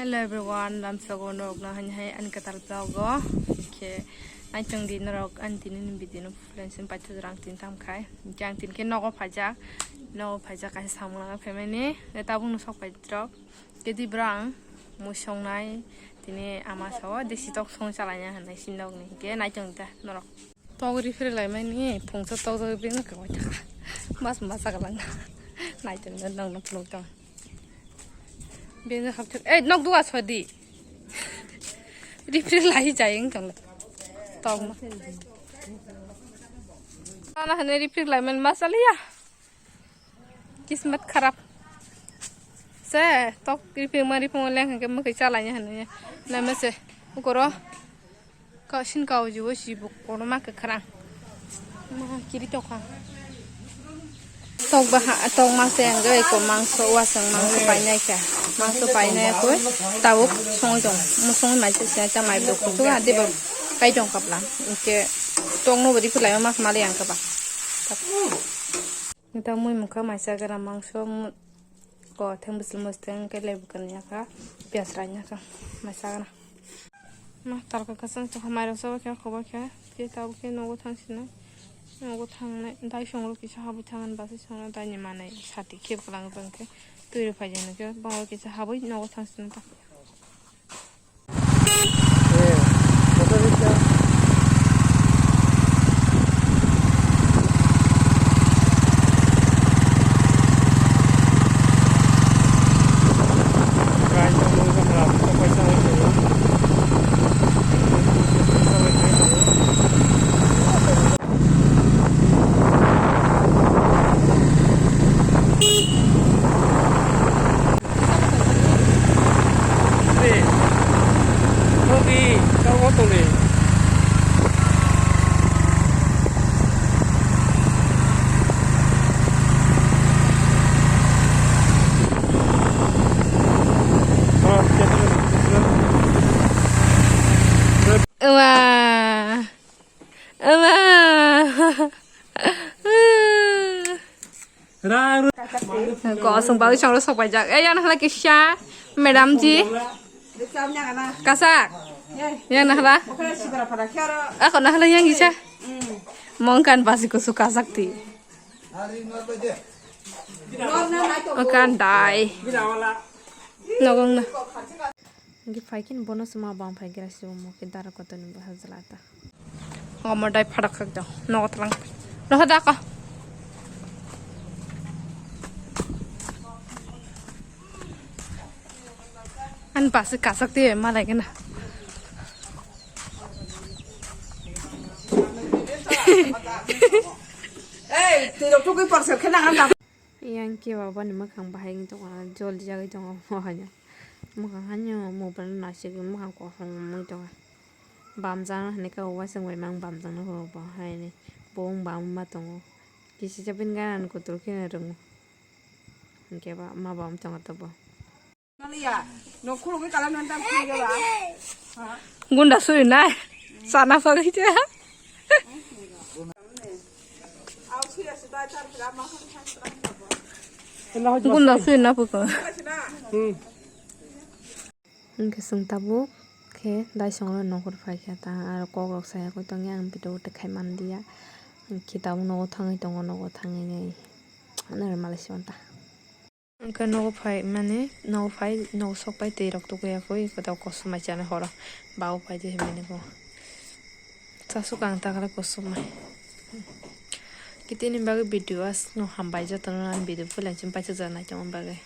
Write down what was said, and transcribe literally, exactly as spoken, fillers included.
Hello everyone, lamsogo norokno hani hai ani kwtal vlog o. Khe naitong di norok ani tini ni video no full and simple paithak rang tin tam khai. Khe ang tin khe nogo phaijak, nogo phaijak kaisa samung lama phaimani. Tabuk no sok pai drop. Khe di brang musong nai tini ama sao desi tok song chalanya hanai sindok ni. Khe naitong ta norok. Tok rifri laimani phungsa tok tok bini kwbai ta. Mas mas ka lang. Naitong no nang no phunuk tong. Bini hapchuk. Eh, nok dua sodi. Rifri lai jai eng tong. Tok ma. Ana hane rifri laiman masaliya. Kismat kharap. Se tok rifri ma rifri ma leng ke mukhe chalanya hane. Nama se. Ukoro. Ka sin kau jibo jibo kono ma kwkhwrang. Ma kiri tokha. Tok baha, tok ma se ang jai ko mangso, wasang mangso painai kha. Mangso painai ko tabuk songwi tong. Mo songwi mai se se ta mai bo kutu a de bo kai tong kapla. Ke tok no bodi kulai ma mali ang kaba. Nta mui mukha maisa gra mangso, mu-, ko theng bwswlwng mustang khe lebu kan yakha, piyas rai yakha, maisa gra. Ma tarka kasang chakha mairok sabo khe khoba khe, khe tabuk khe nogo thang sina, nogo thangnai, dai songro kisa habwi thangan basi songro dai ni manai sati kheb kwlang bang khe, twi rw phai jani khe, bangro kisa habwi nogo thang sina ta. Wah. Ama. Kosong bagwi chongro sok paijak. Eh, yang nahla kisa, madam ji. Kasak. Yang nahla. Ako nahla yang kisa. Mongkan basi kusu kasak ti. Okan dai. Nogong na. Hingke phai khe bono se ma bang phai gra se omo khe dara kotor ni bwsajla ta. Omo dai pharak khak jang nogo tlang. Nogo da ko. An basi kasak te malai gana. Ei, twi rok tugui parcel khe nang ang. Yang ke baba ni mwkhang bahai wng tongo, jol jagwi tongo, mohanya. Mwkhang hanya mobile naisik, mwkhang kosom wngwi tongo. Bamjak hinwi khe uaisuk bai mang bamjaknai bo, bo haini bo wng bam ma tongo. Kisa bini gana ni kutur khe rwngo. Hinkhe ba ma bam tongo to bo. Gunda sui nai. Sana sori che. Gunda sui na puto. Hingke chwng tabuk khe daisongno nongkhor phaikha ta aro kokrok saya khe tongya ang video tei khai manliya. Hingke tabuk nogo thangwi tongo nogo thangwi nai. Ano malai se manta. Hwnkhe nogo phai mani, nogo phai, nogo sok pai twi rok tugui ya koi, kotok kosom mai chana horo, babo pai di hinmani bo. Chasuk ang takle kosom mai. Kitini bagwi video as no hambai jotono ani video puila chum paisa jana tongma bagwi.